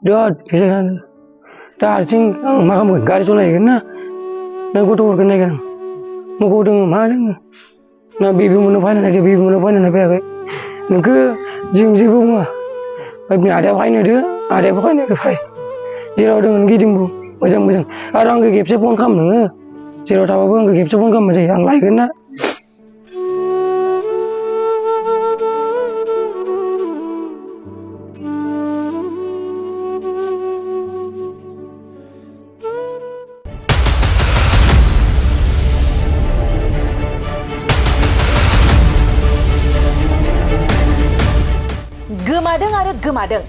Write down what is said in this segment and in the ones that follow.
बिराद फैसा जानो दा हारसिं आं मा खालामगोन गारि सालायगोन ना गथ'फोरखौ नायगोन आं मोखौ दोङो मा दोङो ना बेबो मोननो फायनानै बेबो मोननो फायनानै फैयाखै नोंखौ जों जेबो बुङा ओमफ्राय आदाया फायनो होदो आदायाबो फायनो होदो फाय जेराव दङ गिदिंबो मोजां मोजां आरो आंखौ खेबसे फन खालाम नोङो जेराव थाबाबो आंखौ खेबसे फन खालामबाय जायो आं लायगोन ना गोमादों आरो गोमादों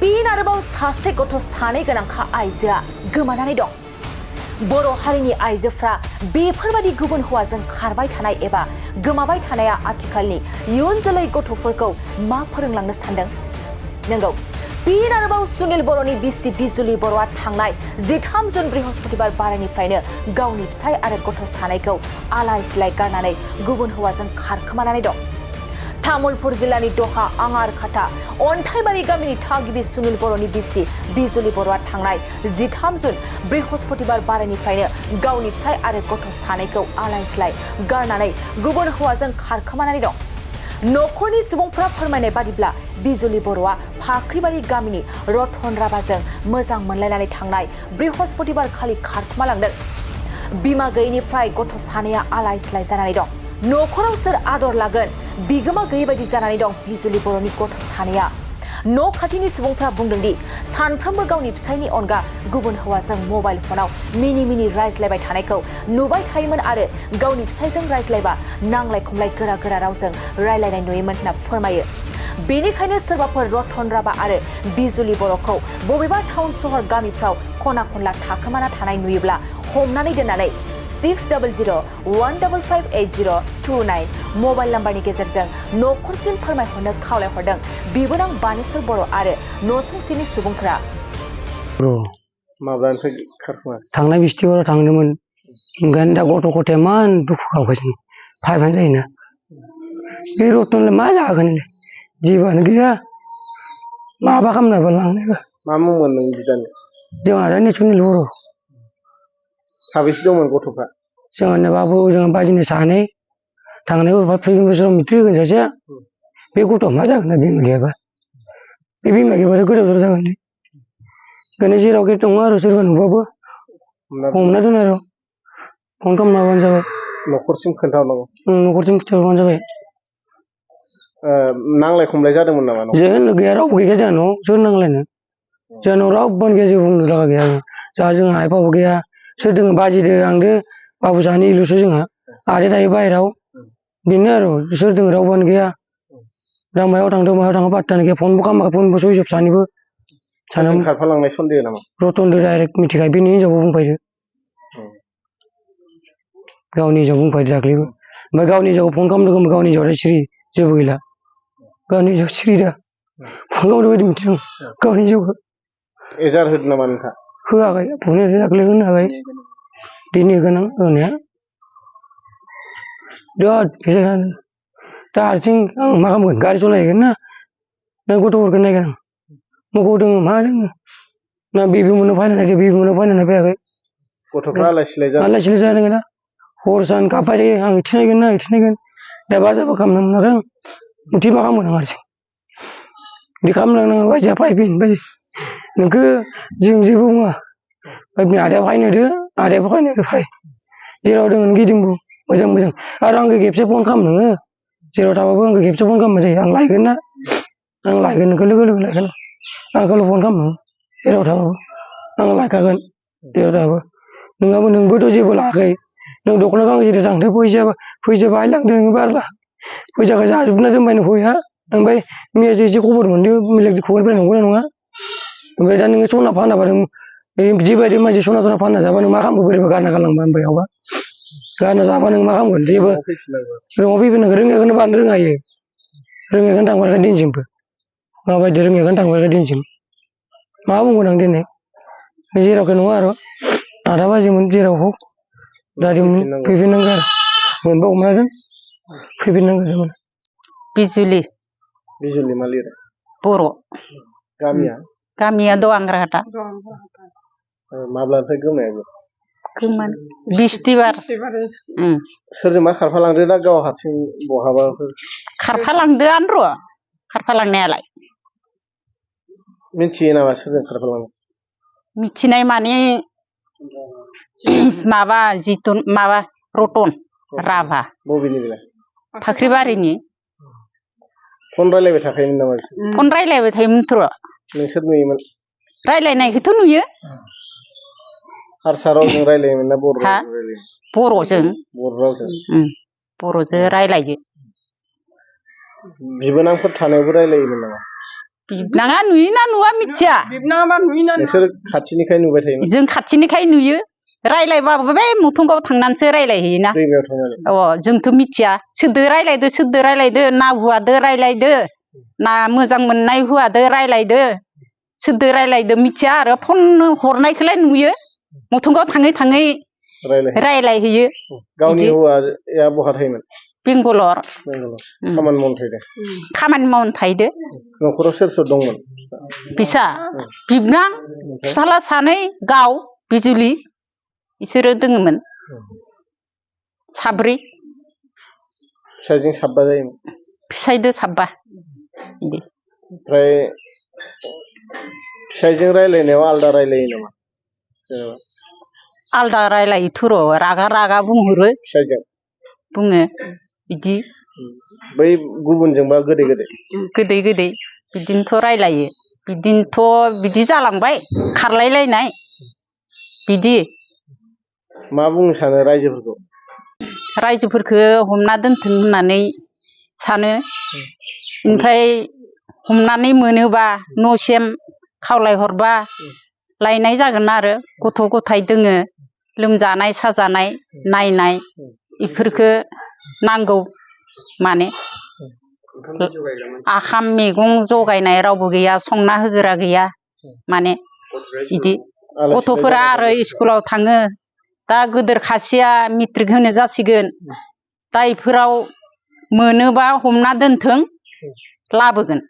फिन आरोबाव सासे गथ' सानै गोनांखा आइजोआ गोमानानै दं बर' हारिनि आइजोफ्रा बेफोरबादि गुबुन हौवाजों खारबाय थानाय एबा गोमाबाय थानाया आथिखालनि इयुन जोलै गथ'फोरखौ मा फोरोंलांनो सानदों नंगौ फिन आरोबाव सुनिल बर'नि बिसि बिजुलि बर'आ थांनाय 13 जुन बृहस्पतिबार बारायनिफ्रायनो गावनि फिसाय आरो गथ' सानैखौ आलाय सिलाय गारनानै गुबुन हौवाजों खारखोमानानै दं तामुलपुर जिल्लानि दहा आङारखाथा अन्थाइबारि गामिनि थागिबि सुनिल बर'नि बिसि बिजुलि बर'आ थांनाय 13 जुन बृहस्पतिबार बारायनिफ्रायनो गावनि फिसाय आरो गथ' सानैखौ आलाय सिलाय गारनानै गुबुन हौवाजों खारखोमानानै दं नखरनि सुबुंफोरा फोरमायनाय बादिब्ला बिजुलि बर'आ फाख्रिबारि गामिनि रतन राभाजों मोजां मोनलायनानै थांनाय बृहस्पतिबार खालि खारखोमालांदों बिमा गैयैनिफ्राय गथ' सानैया आलाय सिलाय जानानै दं नखराव सोर आदर लागोन बिगोमा गैयै बायदि जानानै दं बिजुलि बर'नि गथ' सानैया न' खाथिनि सुबुंफ्रा बुंदोंदि सानफ्रोमबो गावनि फिसायनि अनगा गुबुन हौवाजों मबाइल फनाव मिनि रायज्लायबाय थानायखौ नुबाय थायोमोन आरो गावनि फिसायजों रायज्लायबा नांलाय खमलाय गोरा गोरा रावजों रायलायनाय नुयोमोन होनना फोरमायो बेनिखायनो सोरबाफोर रतन राभा आरो बिजुलि बर'खौ बबेबा टाउन सहर गामिफ्राव खना खनला थाखोमाना थानाय नुयोब्ला हमनानै दोननानै 6000155809 मबाइल नाम्बारनि गेजेरजों नखरसिम फोरमायहरनो खावलायहरदों बिबोनां बानेश्वर बर' आरो नसुंसेनि सुबुंफोरा माब्लानिफ्राय खारखोमा थांनाय बिस्थिबाराव थांदोंमोन ओंखायनो दा गथ' गथाया मान दुखु गाबगासिनो फायबानो जायोना बे रतनलाय मा जागोन जेबोआनो गैया माबा खालामनाबो लांनायबो मा मुंमोन नों बिदानि जोंहा दा सुनिल बर' साबेसे दंमोन गथ'फ्रा जोंहा बाबु जोंहा बाजिनो सानै थांनाय फैगोन बोसोराव मेट्रिक होगोन सासे बे गथ'आ मा जागोन ना बिमा गैयाबा बे बिमा गैयाबाथाय गोदाव सोराव जागोन ओंखायनो जेरावखि दङ आरो सोरबा नुबाबो हमना दोन आरो फन खालामना होबानो जाबाय नखरसिम खोन्थाहरनांगौ नखरसिम खिन्थाहरबानो जाबाय नांलाय खमलाय जादोंमोन नामा जों गैया रावबो गैया जोंहा न'आव सोर नांलायनो जोंनाव रावबोआनो गैया जेबो बुंनो लागा गैया जोंहा आइ आफाबो गैया सोर दोङो बाजिदो आंदो बाबु सानैल'सो जोंहा आदाया थायो बाहेराव बेनो आरो सोर दोङो रावबोआनो गैया दा मायाव थांदों मायाव थाङो पात्तानो गैया फनबो खालामाखै फनबो सुइस अफ सानैबो खारफालांनाय सन्देह नामा रतनदो डाइरेक्ट मिथिखायो बेनि हिनजावबो बुंफायदो गावनि हिनजाव बुंफायदो दाख्लैबो ओमफ्राय गावनि हिनजावखौ फन खालामदों गावनि हिनजावआ सिरि जेबो गैला गावनि हिनजाव सिरि दा फन खालामदों बायदि मिथिदों गावनि हिनजावखौ एजार होदों नामा नोंथाङा होआखै फन दाख्लै होनो हाबाय दिनै गोनां होनाया बिराद फैसा जानो दा हारसिं आं मा खालामगोन गारि सालायगोन ना गथ'फोरखौ नायगोन आं मोखौ दोङो मा दोङो ना बेबो मोननो फायनानै बेबो मोननो फायनानै फैयाखै गथ'फ्रा आलाय सिलाय जादों दा हर सान गाबबाय थायो आं इथिं नायगोन ना इथिं नायगोन दा बाजारबो खालामनो मोनाखै आं उथि मा खालामगोन आं हारसिं बिदि खालामलांनांगौ बायदिया फायफिन बायदि नोंखौ जों जेबो बुङा ओमफ्राय आदाया फायनो होदो आदायाबो फायनो होदो फाय जेराव दङ गिदिंबो मोजां मोजां आरो आंखौ खेबसे फन खालाम नोङो जेराव थाबाबो आंखौ खेबसे फन खालामबाय जायो आं लायगोन ना आं लायगोन नोंखौ लोगो लोगो लायगोन आंखौल' फन खालाम जेराव थाबाबो आं लायखागोन जेराव थाबाबो नोंबोथ' जेबो लायाखै नों दख'ना गांसेजों थांदो फैसा बाहाय लांदों नोङो बारला फैसाखौ जाजोबना दोनबाय नों फैया ओमफ्राय मैयासो एसे खबर मोनदों बेलेग खबरनिफ्राय नंगौना नङा ओमफ्राय दा नोङो सना फानाबा नों जिबायदि मानसि सना फानना जाबा नों मा खालामगौ बोरैबा गारना गालांबा ओमफ्रायआवबा गारना जाबा नों मा खालामगोन जेबो न'आव फैफिननांगोन रोङैखौनो बानो रोङायो रोङैखौनो थांबाय दिनसिमबो माबायदि रोङैखौनो थांबाय दिनसिम मा बुंगोन आं दिनै जेरावखि नङा आरो 8 बाजिमोन जेराव हक फैफिननांगौ आरो मोनबा हमना दोन फैफिननांगौ बिजुलि बिजुलनि मा लिरो बर' गामिया दं आंग्राहाटा माब्लानिफ्राय गोमाया गोमोन बिस्तिबार सोरजोंबा खारफालांदो ना गाव हारसिं बहाबाफोर खारफालांदोआनो र' खारफालांनायालाय मिथियो नामा सोरजों खारफालांदों मिथिनाय माने माबा जितु माबा रतन राभा बबेनि बेलाय फाख्रिबारिनि फन रायलायबाय थाखायोमोन नामा फन रायलायबाय थायोमोनथ' नोंसोर नुयोमोन रायलायनायखौथ' नुयो हारसा रावजों रायलायोमोन ना बर' रावजों बर'जों रायलायो बिबोनांफोर थानायावबो रायलायोमोन नामा बिबनाङा नुयोना नुवा मिथिया नोंसोर खाथिनिखाय नुबाय थायोमोन जों खाथिनिखाय नुयो रायलायबाबो बे मुथुंगाव थांनानैसो रायलायहैयोना दैमायाव थांनानै जोंथ' मिथिया सोरदो रायलायदो ना हुवादो रायलायदो ना मोजां मोननाय हुवादो रायलायदो सोरदो रायलायदो मिथिया आरो फन हरनायखौलाय नुयो मुथुंगाव थाङै रायलायहैयो गावनि हौवाया बहा थायोमोन बेंगालर खामानि मावनो थाहैदो न'खराव सोर सोर दंमोन फिसा बिबनां फिसाला सानै गाव बिजुलि इसोरो दोङोमोन साब्रै फिसाजों साबा जायोमोन फिसाइदो साबा बिदि ओमफ्राय फिसाइजों रायलायनायाव आलदा रायलायो नामा आलदा रायलायोथ' र' रागा बुंहरो फिसाइजों बुङो बिदि बै गुबुनजोंबा गोदै बिदिनोथ' रायलायो बिदिनोथ' बिदि जालांबाय खारलायलायनाय बिदि मा बुंनो सानो रायजोफोरखौ हमना दोनथों होननानै सानो ओमफ्राय हमनानै मोनोबा न'सिम खावलायहरबा लायनाय जागोन आरो गथ' गथाय दोङो लोमजानाय साजानाय नायनाय इफोरखो नांगौ माने आखाम मैगं जगायनाय रावबो गैया संना होग्रा गैया माने इदि गथ'फोरा आरो स्कुलाव थाङो दा गोदोर खासेया मेट्रिक होनो जासिगोन दा इफोराव मोनोबा हमना दोनथों लाबोगोन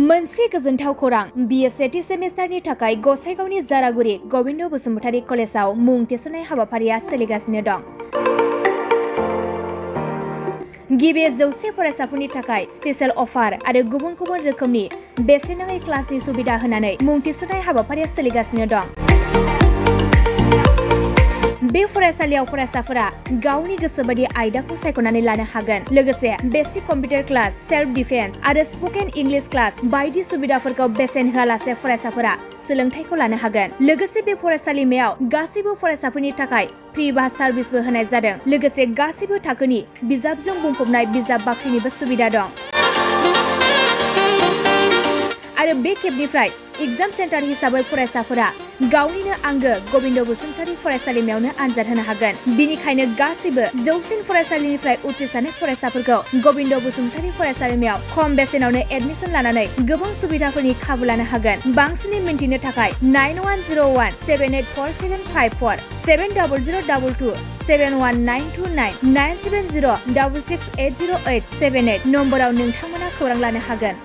मोनसे गोजोनथाव खौरां बिए सेथि सेमिस्टारनि थाखाय गसाइगावनि जारागुरि गबिन्द बसुमतारी कलेजाव मुं थिसननाय हाबाफारिया सोलिगासिनो दं गिबि 100 फरायसाफोरनि थाखाय स्पेशल अफार आरो गुबुन गुबुन रोखोमनि बेसेन नाङै क्लासनि सुबिदा होनानै मुं थिसननाय हाबाफारिया सोलिगासिनो दं बे फरायसालियाव फरायसाफोरा गावनि गोसोबायदि आयदाखौ सायख'नानै लानो हागोन लोगोसे basic computer class self defence आरो स्पोकेन इंलिश क्लास बायदि सुबिदाफोरखौ बेसेन होआलासे फरायसाफोरा सोलोंथाइखौ लानो हागोन लोगोसे बे फरायसालिमायाव गासैबो फरायसाफोरनि थाखाय फ्रि बास सार्भिसबो होनाय जादों लोगोसे गासैबो थाखोनि बिजाबजों बुंफबनाय बिजाब बाख्रिनिबो सुबिदा दं आरो बे खेबनिफ्राय एग्जाम सेन्टार हिसाबै फरायसाफोरा गावनिनो आंगो गबिन्द बसुमतारी फरायसालिमायावनो आनजाद होनो हागोन बिनिखायनो गासैबो जौसिन फरायसालिनिफ्राय उथ्रिसारनाय फरायसाफोरखौ गबिन्द बसुमतारी फरायसालिमायाव खम बेसेनावनो एडमिसन लानानै गोबां सुबिदाफोरनि खाबु लानो हागोन बांसिनै मिन्थिनो थाखाय 9101784754 700022 71929 97066808878 नम्बराव नोंथांमोना खौरां लानो हागोन